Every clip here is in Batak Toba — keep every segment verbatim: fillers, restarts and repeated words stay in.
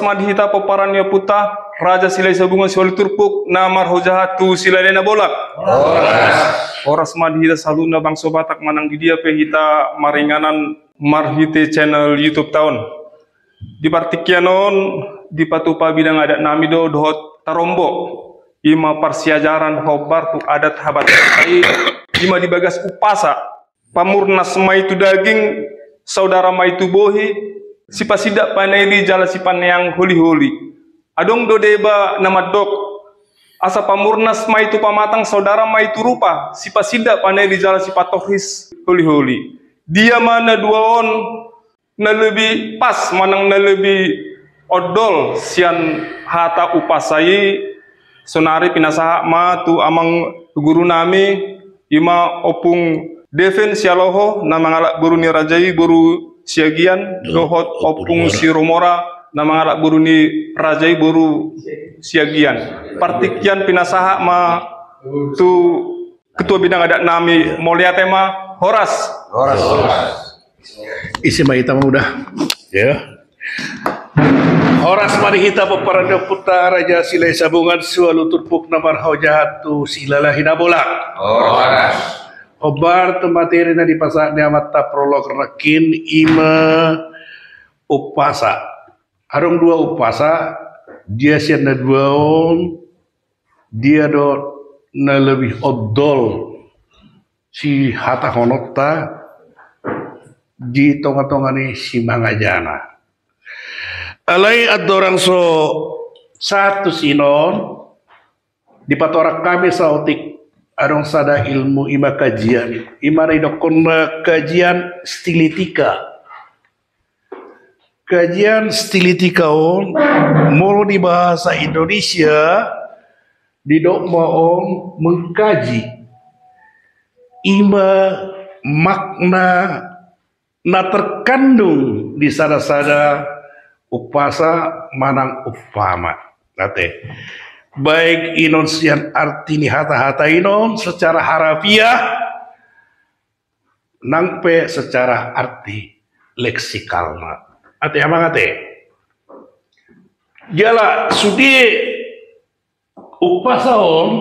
Ma di hita pomparan ni ompunta Raja Silahi Sabungan siualu turpuk na marhojahat tu Silalahi Nabolak. Horas. Horas ma di hita saluhutna bangso Batak manang di dia pe hita maringanan marhite channel YouTube ta on. Di partingkian on dipatupa bidang adat nami do dohot tarombo, i ma parsiajaran hombar tu adat habatahon i, i ma di bagas umpasa. Pamurnas ma i tu daging, saudara ma i tu bohi, sipasindak panaili jala sipaneang holiholi. Adong do deba na mandok, asa pamurnas ma i tu pamatang, saudara ma i tu rupa, sipasindak panaili jala sipatorhis holiholi. Dia ma na dua on na lebih pas manang na lebih ondol sian hata umpasa i? Sonari pinasahat ma tu amang guru nami, i ma Ompung Deven Sialoho na mangalap boru ni raja i boru Siagian, dohot Ompung Siromora na mangalap boru ni raja i boru Siagian. Partingkian pinasahat ma tu ketua bidang adat nami. Mauliate ma. Horas. Horas. Isi ma hita ma udah. Ya. Horas ma di hita pomparan ni ompunta Raja Silahi Sabungan siualu turpuk na marhojahat tu Silalahi Nabolak. Horas. Hombar tu materi na dipasahat ni amanta prolog nangkin, i ma umpasa. Adong dua umpasa, dia sian na dua on, dia do na lebih ondol sihatahononta di tongatonga ni simangajana. Alai andorang so sahat tusi on, dipatorang hami saotik, adong sada ilmu, i ma kajian, i ma na didokkon kajian stilitika. Kajian stilitika on, molo di bahasa Indonesia, didok ma on mengkaji. I ma makna na terkandung di sadasada umpasa manang umpama. Ate. Baik inon sian arti ni hatahata inon secara harafiah, nang pe secara arti leksikalna. Ate, amang ate. Jala sude umpasa on,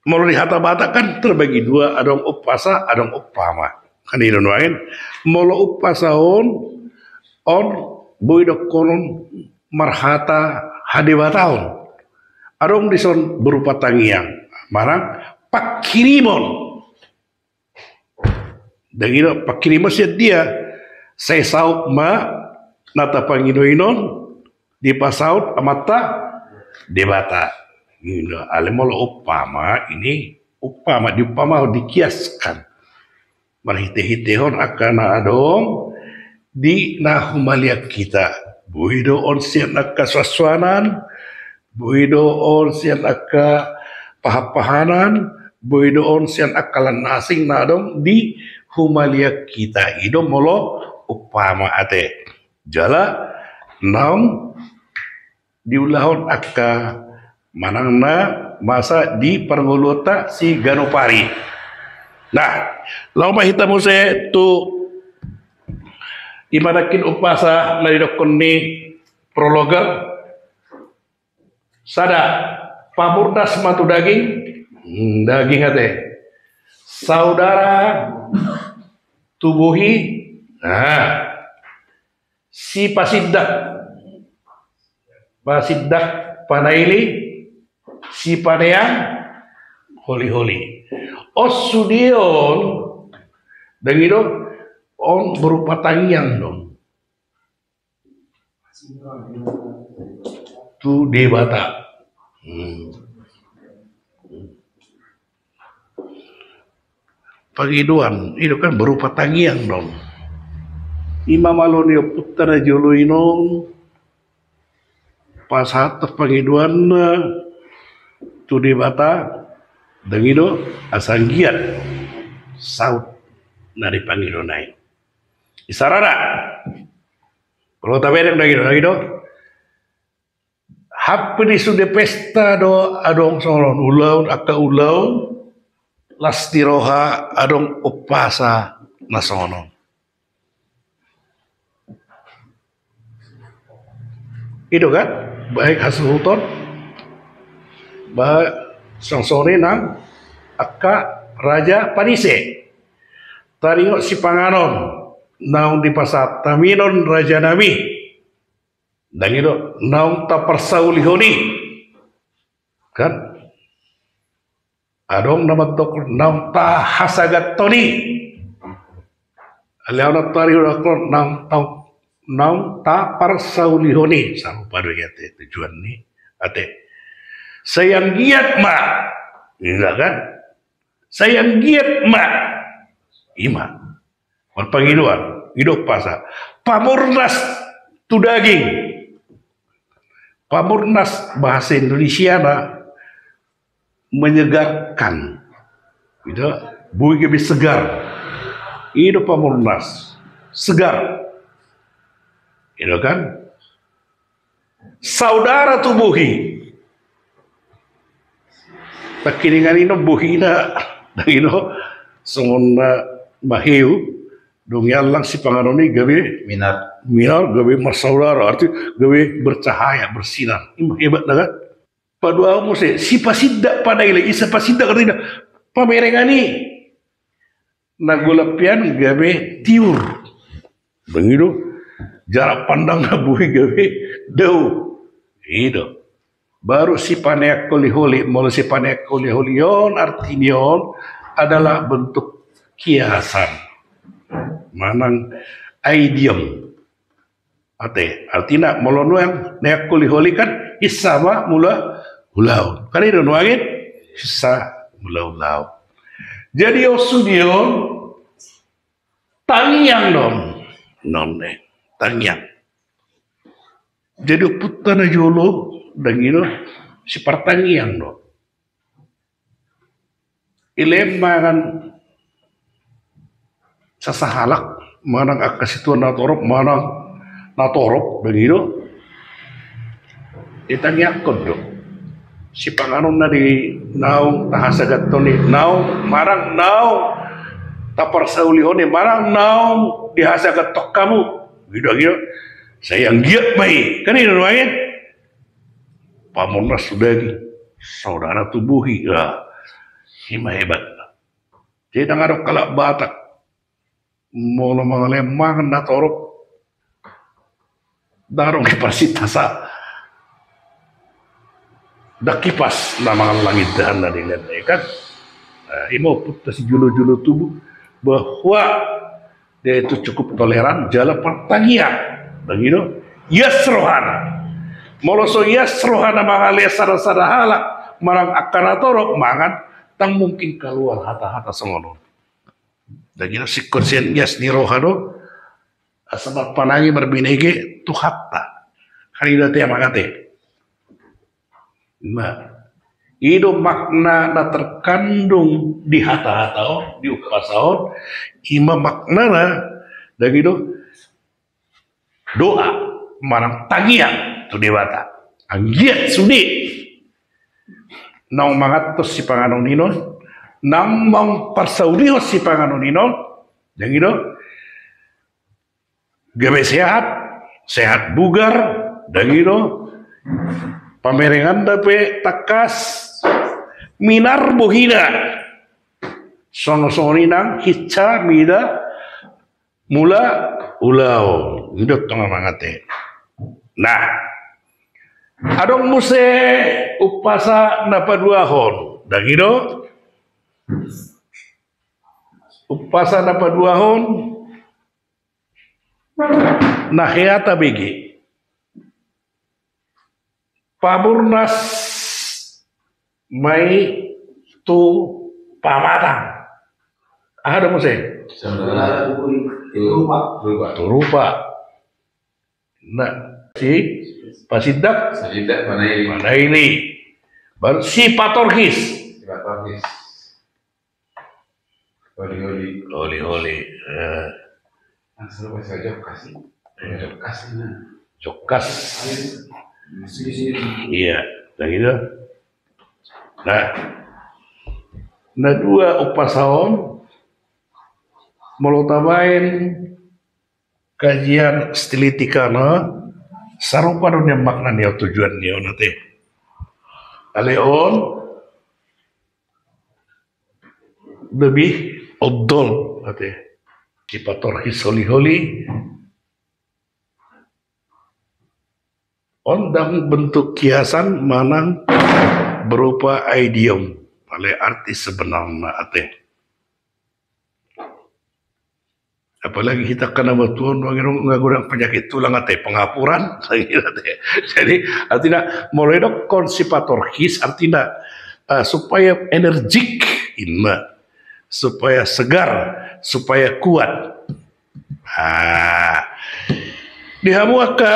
molo di hata Batak kan terbagi dua, adong umpasa, adong umpama. Kan i do nuaeng, molo umpasa on, on boi dohonon marhata hadebataon. Adong dison berupa tangiang, manang panghirimon. Dang i do, panghirimon sian dia? Sai saut ma na tapangido inon dipasaut Amanta Debata. Indo, alai molo umpama, ini umpama, diumpamahon, dikiaskan. Marhitehitehon angka na adong di na humaliang hita. Boi do on sian angka suansuanan, boi do on sian angka pahanpahanan, boi do on sian angka lan na asing na adong di humaliang hita. I do molo umpama ate. Jala naung diulahon angka manang na masa di parngoluonta siganup ari. Nah, laho ma hita muse tu i ma nangkin umpasa na didokkon ni prolog. Sada, pamurnas ma tu daging, hmm, daging ate. Saudara tu bohi, nah, sipasindak, pasindak panaili, sipaneang holiholi. On sude on, dang i do, on berupa tangiang do tu Debata. Hmm. Pangidoan, i do kan berupa tangiang do. I ma malo ni ompunta na jolo inon, pasahat pangidoanna tu Debata, dang i do, asa anggiat saut na dipangido na i. Isarana. Kalau tabereng dang i do, dang i do. Hape di sude pesta do adong songon on, ulaon, angka ulaon, las ni roha adong umpasa na songon on. I do kan? Baen hasuhuton. Ba songon i nang angka raja panise. Taringot sipanganon naung dipasahat hami on rajanami. Ndang i do naung taparsaulihon i. Kan? Adong na mandok naung tahasagathon i. Alai au na taringot naung, naung taparsaulihon i. Sarupa do i ate tujuan ni ate. Sai anggiat ma. Inda kan? Sai anggiat ma. I ma. Marpangidoan, i do umpasa. Pamurnas tu daging. Pamurnas bahasa Indonesiana menyegarkan. I do, boi gabe segar. I do pamurnas. Segar. I do kan? Saudara tu bohi. Tangkiningan i do bohina, ndang i do songon na maheu, dung i allang sipanganon i gabe minar, minar, gabe marsaudara, arti gabe bercahaya, bersinar. I ma hebatna kan? Paduahon muse, sipasindak panaili, i sipasindak artina pamerengan i. Na golap i an gabe tiur. Ndang i do, jarak pandangna bohi gabe dao. I do. Baru sipaneang holiholi, molo sipaneang holiholi on artini on adalah bentuk kiasan. Manang idiom. Ate, artina molo nuaeng neang holiholi kan hinsa ma mula ulaon. Kan i do nuaeng i? Hinsa mula ulaon. Jadi on sude on tangiang do on. Non ne, tangiang. Jadi ompunta na jolo, ndang i do, sipartangiang do. I lehon mangan sasahalak, manang angka situan na torop, manang na torop, ndang i do. Ditangiangkon do. Sipanganon na di naung tahasagathon i, naung, manang naung taparsaulihon i, manang naung dihasagathon hamu. Gitu, gitu. Sai anggiat ma i. Kan i do nuaeng i? Pamurnas tu daging, saudara tu bohi. Ya. I ma hebatna. Jadi ndang adong halak Batak molo mangalehon mangan na torop, ndang adong kipas i, tasa ndang kipas na mangallang indahanna di lehonna i kan. Nah, i ma ompunta sijolo-jolo tubu bahwa dia itu cukup toleran jala partangiang. Ndang i do? Ias rohana. Molo so ias rohana mangalehon sada-sada halak manang angka na torop mangan, ndang mungkin kaluar hata-hata songon on. Ndang i do? Singkon sian ias ni roha do asa marpanangi marbinege Tuhanta. Kan i do ate, Amang ate? Nah, i do makna na terkandung di hata-hata on, di umpasa on, i ma maknana, ndang i do, doa manang tangiang tu Debata. Anggiat sude naung manganhon sipanganon i on, naung parsaulihon sipanganon i on, ndang i do, gabe sehat, sehat bugar, ndang i do, pamerenganna pe tangkas, minar bohina. Songon-songon i nang hinsa mida mula ulaon. I do tong, Amang ate. Nah, adong muse umpasa na paduahon. Ndang i do? Umpasa na paduahon na hea tabege. Pamurnas ma i tu pamatang. Aha do muse? Saudara tu bohi, tu rupa. Tu rupa. Nah, sipasindak. Sipasindak panaili. Panaili. Baru sipatorhis. Sipatorhis. Holiholi. Holiholi. Eh. Nah, seru pas jokkas i. Iya. Jokkas i, nah. Jokkas. Iya, kayak gitu. Nah, na dua umpasa on, molo tabaen kajian stilitika na, Sarupa do nian makna ni on, tujuan ni on ate. Alai on lebih odol ate. Sipatorhis holiholi. On ndang bentuk kiasan manang berupa idiom. Alai arti sebenarna ate. Apalagi hita angka na martua on, nunga godang penyakit tulang ate, pengapuran. Jadi artina molo didokkon sipatorhis artina, eh, supaya energik, ima, supaya segar, supaya kuat. Ah, di hamu angka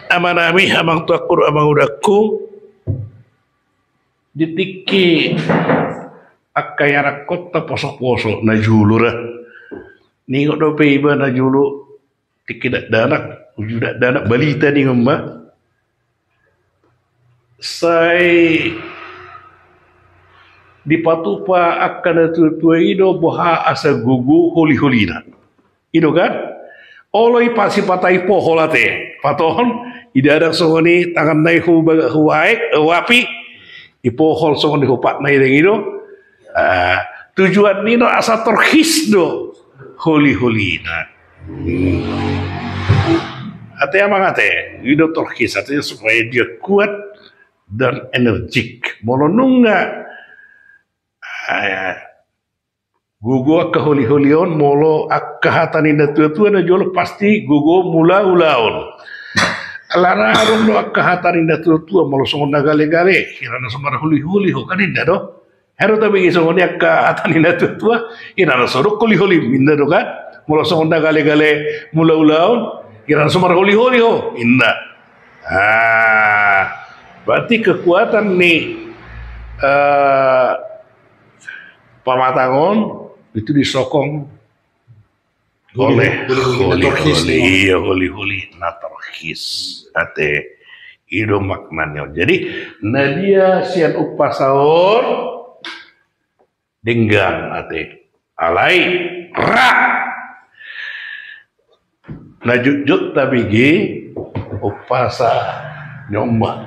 amanami, amang tuaku, amang udakku, di tingki angka ianakhonta poso-poso na jolo ra. Ningot dope iba na jolo tingki dakdanak, uju dakdanak balita ningon ma. Sai dipatupa angka na tua-tua i do boha asa gogo holi-holina. I do kan? Olo i pasi patai pohol ate. Paton, idadak songon i tanganna i hu ba-, hu aek, hu api, dipohol songon i hu patna i deng i do. Ah, tujuan ni do asa torhis do holi-holina. Hmm. Ate amang ate, i do torhis, artinya supaya dia kuat dan energik. Molo nunga, eh, gogo angka holi-holi on, molo angka hata ni na tua-tua na jolo pasti gogo mula ulaon. Alana adong do angka hata ni na tua-tua, molo songon na gale-gale, hira na so marholi-holi ho, kan inda do? Hira do tabege songon i angka hata ni na tua-tua, hira na so dok holi-holi, inda do kan? Molo songon na gale-gale mula ulaon, hira na so marholi-holi ho, inda. Ah, berarti kekuatan ni, eh, pamatang on itu disokong oleh holi-holi na torhis. Iya, holi-holi na torhis. Ate, i do maknanya. Jadi na dia sian umpasa on denggan ate. Alai ra na jotjot tabege umpasa ni on ma.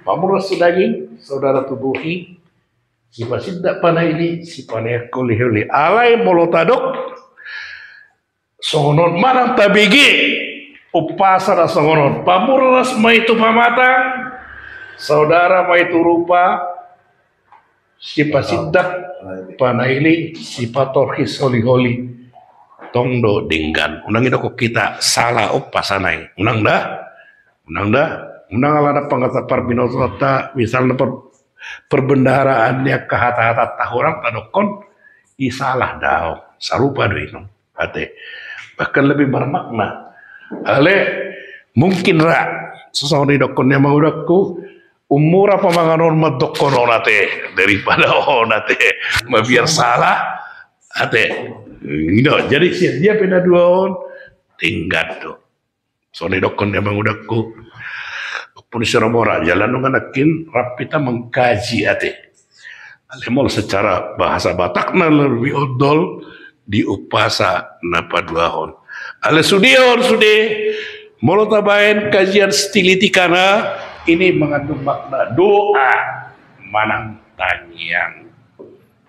Pamuras tu daging, saudara tubuhi, sipasindak panaili, sipaneang holi-holi. Alai molo tadok songon on manang tabege umpasa na songon on, pamuras ma i tu pamatang, saudara ma i tu rupa, sipasindak panaili, sipatorhis holi-holi. Tong do denggan. Unang idokkon hita salah umpasa na i. Unang da. Unang da. Unang alana pangkata parbinotoanta, misalna per-, perbendaharaan ni angka hata-hatanta hurang tadokkon i salah, daong, sarupa do i, no. Ate, bahkan lebih bermakna. Ale, mungkin ra, songon na nidokkon ni amang udakku, ummura pamangan on mandokkon on ate, daripada on ate, mabiar salah ate. Ino, jadi sian dia pe na dua on, denggan do. Songon na nidokkon ni amang udakku, ompung ni si Romora, jala nunga nangkin rap hita mengkaji ate. Alai molo secara bahasa Batak na lebih odol di umpasa na paduahon. Alai sude on sude, molo tabaen kajian stilitika na, ini mengandung makna doa manang tangiang.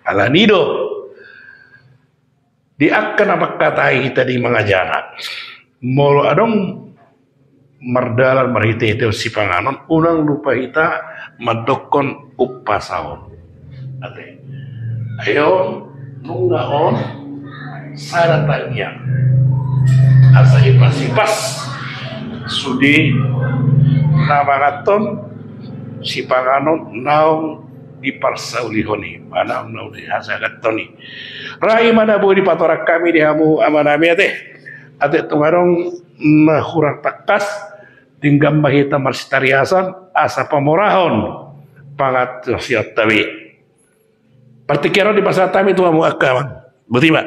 Alani do di angka na mangkatai hita di mangajana. Molo adong mardalan marhite-hite sipanganon, unang lupa hita mandokkon umpasa on. Ate. Ai on, nunga on, sada tangiang. Asa hipas-hipas sude na manganhon sipanganon naung diparsaulihon i, manang naung dihasahathon i. Ra i ma na boi dipatorang hami di hamu amanami ate. Ate tung adong na hurang tangkas, denggan ma hita marsitariasan, asa pamurahon pangantusionta be. Partingkian on dipasahat hami tu hamu angka amang. Boti ma.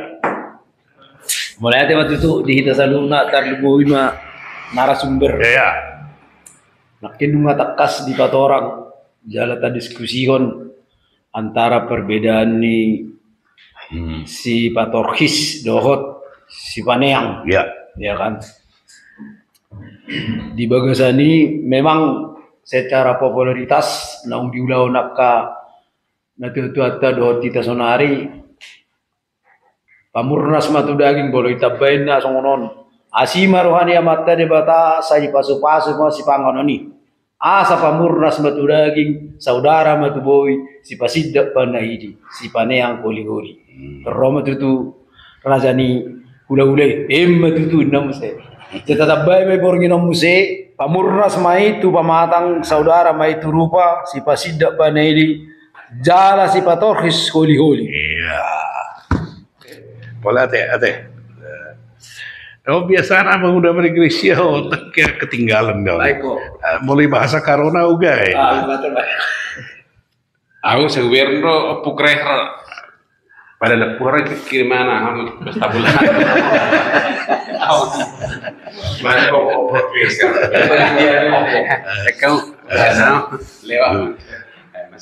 Mauliate ma tutu di hita saluhutna, tarlumobi ma narasumber. Ya, ya. Nangkin nunga tangkas dipatorang jala tadiskusihon antara perbedaan ni, hmm, sipatorhis dohot sipaneang. Ya. Ya kan? Di bagasan i memang secara popularitas naung diulahon angka natuatuanta dohot hita sonari, pamurnas ma tu daging, molo ditambai na songon on. Asi ma roha ni Amanta Debata, sai dipasupasu ma sipanganon i. Asa pamurnas ma tu daging, saudara ma tu bohi, sipasindak panahidi, sipaneang holiholi. Hmm. Ro ma tutu raja ni hulahula i, emma tutu inna muse. Jala tatambai ma i borngin on muse, pamurnas ma i tu pamatang, saudara ma i tu rupa, sipasindak panahidi, jala sipatorhis holiholi. Iya. Pola ate, ate. Oh, biasa anak muda dari Gresik, oh, tak kira ketinggalan kau. Baik, kok. Ah, mulai bahasa corona uga, eh. Ah, betul, Pak. Au sewer do pukreher. Pada lepur kirim anak, pesta bola. Au. Mana kau, kau, kau, kau. Kau, ya, lewat.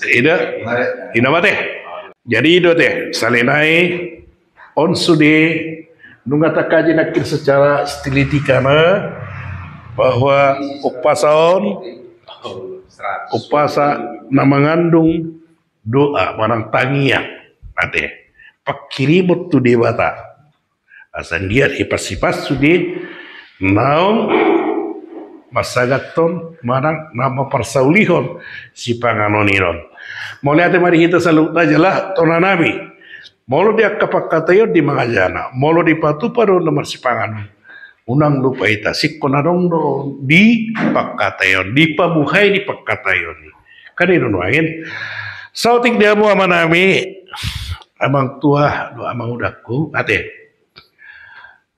Ida, ina mate. Jadi, i do ate, sahali nai, on sude, nunga takaji nangkin secara stilitika na, bahwa umpasa on, umpasa na mangandung doa, manang tangiang, ate, pangkirimon tu Debata. Asa anggiat hipas-hipas sude naung mansagathon manang na mamparsaulihon sipanganon i on. Mauliate ma di hita saluhutna jala tona nami. Molo di angka pangkataion di mangajana, molo dipatupa do na marsipanganon, unang lupa hita, singkon adong do di pangkataion, di pamuhai ni pangkataion i. Kan i do nuaeng. Saotik di hamu amanami, amang tua dohot amang udangku, ate.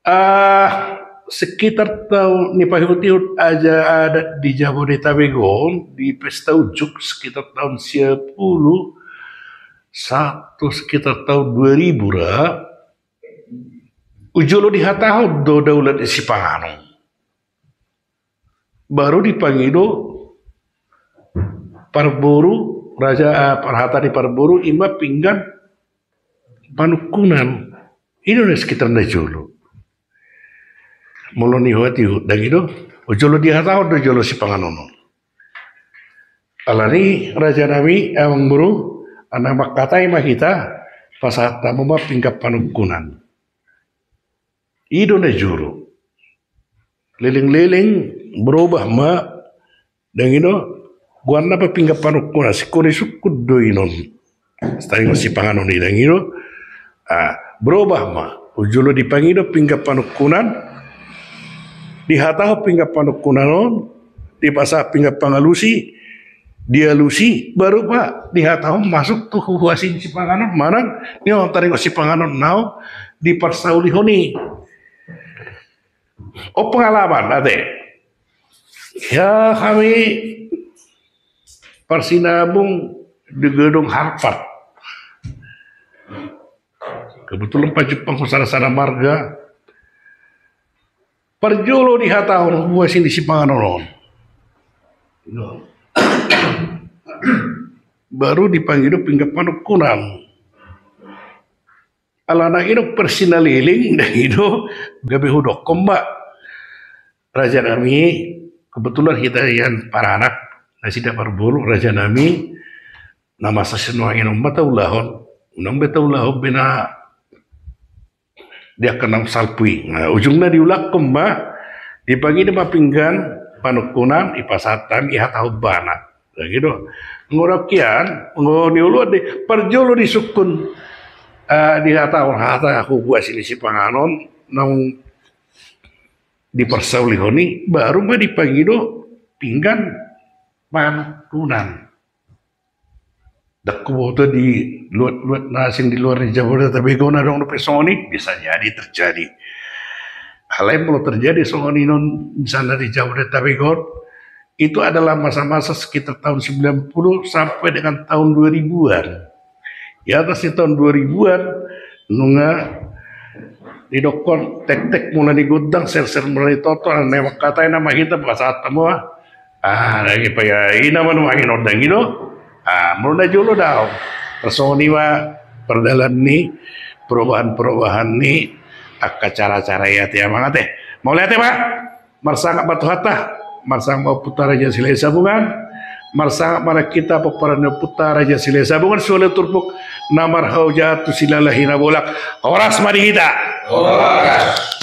Ah, sekitar taon, ni pahihut-ihut aja adat di Jabodetabek on, di pesta unjuk sekitar taon sia pulu satu, sekitar taon dua ribu ra, ujolo dihatahon do daulat ni sipanganon. Baru dipangido parboru, raja, ah, parhata ni parboru, ima pinggan panungkunan. I do na sekitar na jolo. Molo ni hot i dang i do, ujolo dihatahon do jolo sipanganon on. Alani raja nami, amang boru, anak mangkatai ma hita, pasahat hamu ma pinggan panungkunan. I do na jolo. Leleng-leleng berubah ma, dang i do, goarna pe pinggan panungkunan, singkon disungkun do i on. Taringot sipanganon i dang i do. Ah, berubah ma, ujolo dipangido pinggan panungkunan, dihatahon pinggan panungkunan on, dipasahat pinggan pangalusi, dialusi, baru ma dihatahon masuk tu huhuasi ni sipanganon, manang ni on taringot sipanganon naung diparsaulihon i. O, pengalaman ate. Ya, hami parsinabung di gedung Harvard. Kebetulan pajumpang husada-sada marga. Parjolo dihatahon huhuasi ni sipanganon on, baru dipangido pinggan panungkunan. Alana i do parsinaleleng, dang i do, gabe hudokkon ma. Raja nami, kebetulan hita ian paranak, nasida parboru, raja nami, na masa sinuaeng on ma taulahon, unang be taulahon be na di angka na salpu i. Nah, ujungna diulakkon ma, dipangido ma pinggan panungkunan, dipasahat hami, dihatahon bana. Nah, gitu. Anggo dang hian, anggo ni uluan di, parjolo disungkun, eh, dihatahon hata huhuasi ni sipanganon, naung diparsaulihon i, baru ma dipangido pinggan panungkunan. Dang huboto di luat-luat na asing di luar ni Jabodetabek on adong dope songon i, bisa jadi terjadi. Alai molo terjadi songon i on misalna di Jabodetabek on, itu adalah masa-masa sekitar tahun sembilan puluh sampai dengan tahun dua ribuan. Di atas di tahun dua ribuan, nunga didokkon tek-tek mula ni gondang, ser-ser mula ni toto, na mangkatai nama hita pasahat hamu. Ah, lagi pa ya, ina ma nuaeng on dang i do. Ah, molo na jolo daong. Tarsongon i ma pardalan ni perubahan-perubahan ni angka cara-cara i ate amang ate. Mauliate ma. Marsangap ma tu hata, marsangap ma ompunta Raja Silahisabungan, marsangap ma nang hita pomparan ni ompunta Raja Silahisabungan, sihol turpuk na marhaujaan tu silalahi na bolak. Horas ma di hita. Horas.